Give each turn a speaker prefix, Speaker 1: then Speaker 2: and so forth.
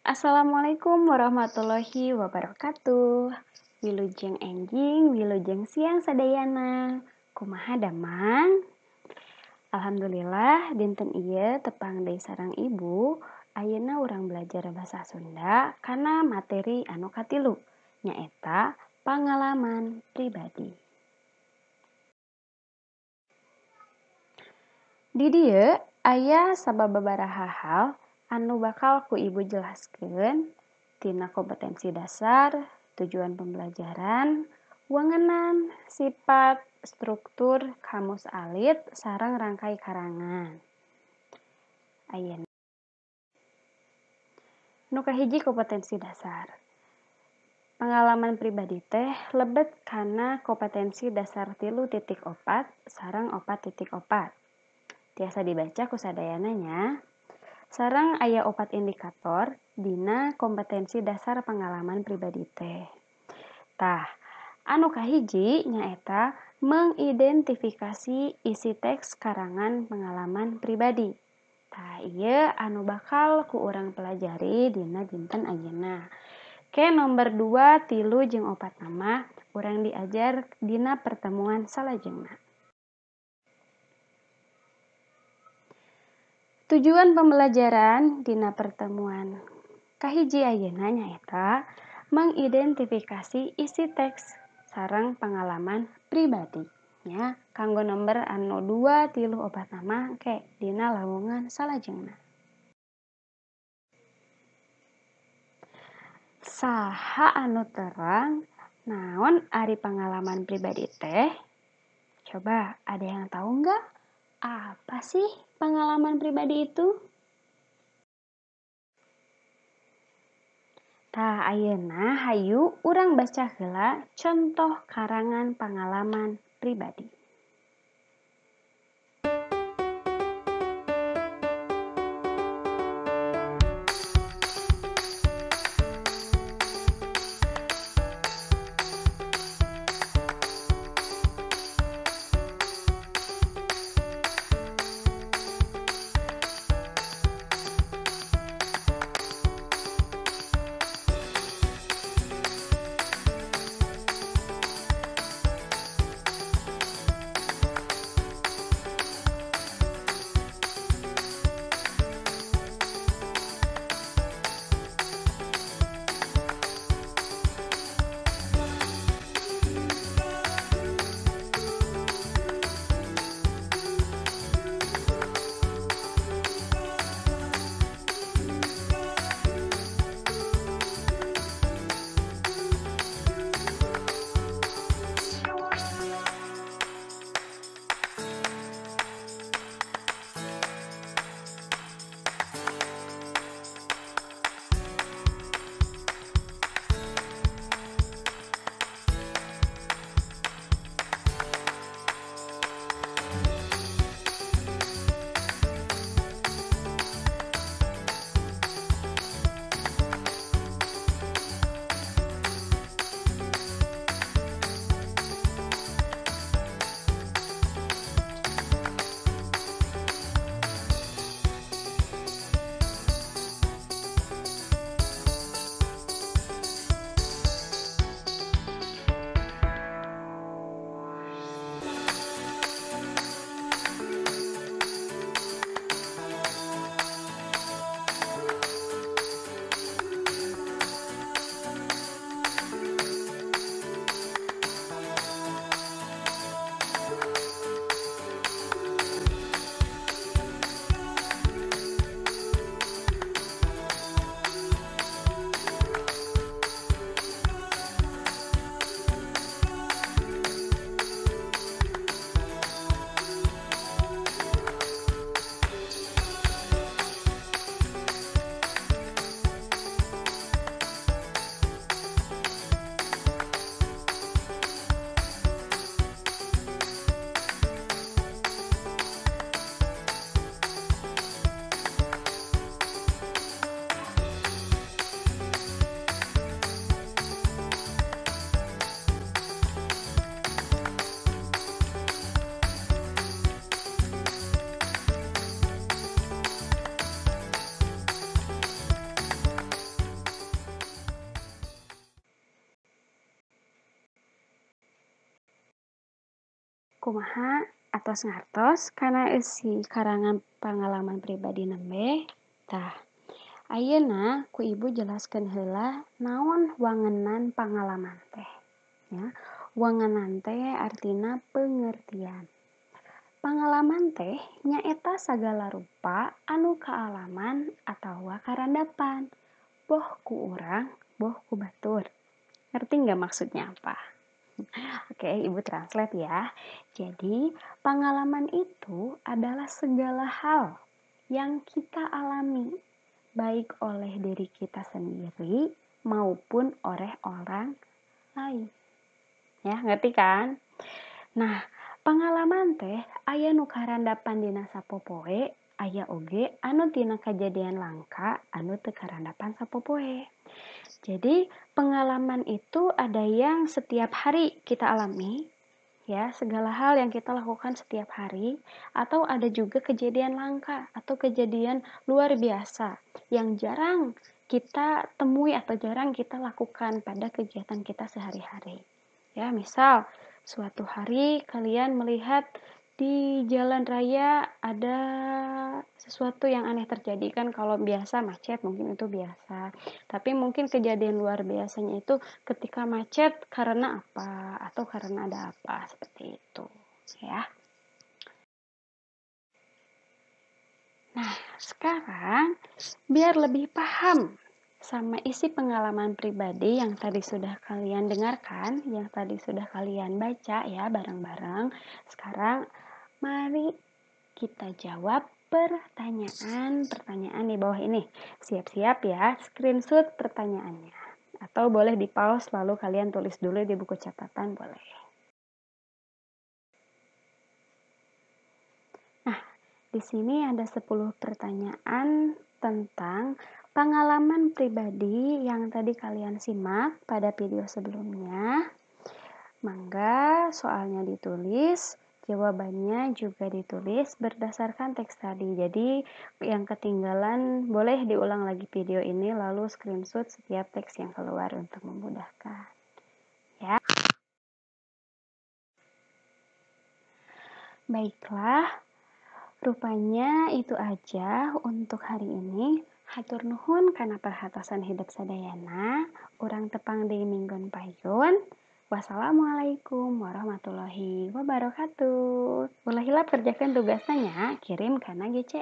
Speaker 1: Assalamualaikum warahmatullahi wabarakatuh. Wilujeng enjing, wilujeng siang sadayana. Kumaha damang? Alhamdulillah dinten ieu tepang deui sareng ibu. Ayeuna urang belajar bahasa Sunda kana materi anu katilu, nyaeta pangalaman pribadi. Di dieu aya sababaraha hal anu bakal ku ibu jelaskeun tina kompetensi dasar, tujuan pembelajaran, wangenan, sifat, struktur, kamus alit, sareng rangkai karangan. Ayeuna nu kahiji kompetensi dasar. Pengalaman pribadi teh lebet kana kompetensi dasar 3.4 sareng 4.4. Tiasa dibaca ku sadayana nya. Sareng aya 4 indikator dina kompetensi dasar pengalaman pribadi teh. Tah, anu kahiji nyaeta mengidentifikasi isi teks karangan pengalaman pribadi. Tah, ieu anu bakal ku urang pelajari dina dinten ayeuna. Ke nomor 2, 3 jeung 4 nama urang diajar dina pertemuan salajengna. Tujuan pembelajaran dina pertemuan kahiji ayeuna nyaeta mengidentifikasi isi teks sareng pengalaman pribadi nya kanggo nomor anu 2, 3, 4 nama ke dina lawungan salajengna. Saha anu terang naon ari pengalaman pribadi teh? Coba ada yang tahu nggak? Apa sih pengalaman pribadi itu? Tah, ayeuna hayu urang baca heula contoh karangan pengalaman pribadi. Kumaha atos ngartos kana eusi karangan pengalaman pribadi nembe? Tah, ayeuna ku ibu jelaskeun heula naon wangenan pangalaman teh. Ya, wangenan teh artina pengertian. Pangalaman teh nyaeta sagala rupa anu kaalaman atawa karandapan, boh ku urang, boh ku batur. Ngerti nggak maksudnya apa? Oke, Ibu translate ya. Jadi, pengalaman itu adalah segala hal yang kita alami, baik oleh diri kita sendiri maupun oleh orang lain. Ya, ngerti kan? Nah, pengalaman teh aya nu karandapan dina sapopoe, aya oge anu tina kajadian langka anu teu karandapan sapopoe. Jadi, pengalaman itu ada yang setiap hari kita alami, ya, segala hal yang kita lakukan setiap hari, atau ada juga kejadian langka atau kejadian luar biasa yang jarang kita temui atau jarang kita lakukan pada kegiatan kita sehari-hari. Ya, misal suatu hari kalian melihat di jalan raya ada sesuatu yang aneh terjadi, kan kalau biasa macet mungkin itu biasa. Tapi mungkin kejadian luar biasanya itu ketika macet karena apa atau karena ada apa, seperti itu ya. Nah, sekarang biar lebih paham sama isi pengalaman pribadi yang tadi sudah kalian dengarkan, yang tadi sudah kalian baca ya bareng-bareng. Sekarang mari kita jawab pertanyaan-pertanyaan di bawah ini. Siap-siap ya, screenshot pertanyaannya. Atau boleh di-pause lalu kalian tulis dulu di buku catatan, boleh. Nah, di sini ada 10 pertanyaan tentang pengalaman pribadi yang tadi kalian simak pada video sebelumnya. Mangga soalnya ditulis, jawabannya juga ditulis berdasarkan teks tadi. Jadi yang ketinggalan boleh diulang lagi video ini lalu screenshot setiap teks yang keluar untuk memudahkan. Ya. Baiklah, rupanya itu aja untuk hari ini. Hatur nuhun kana perhatosan hidup sadayana, urang tepang deui minggon payun. Wassalamualaikum warahmatullahi wabarakatuh. Ulah hilap kerjakan tugasnya, kirim kana GC.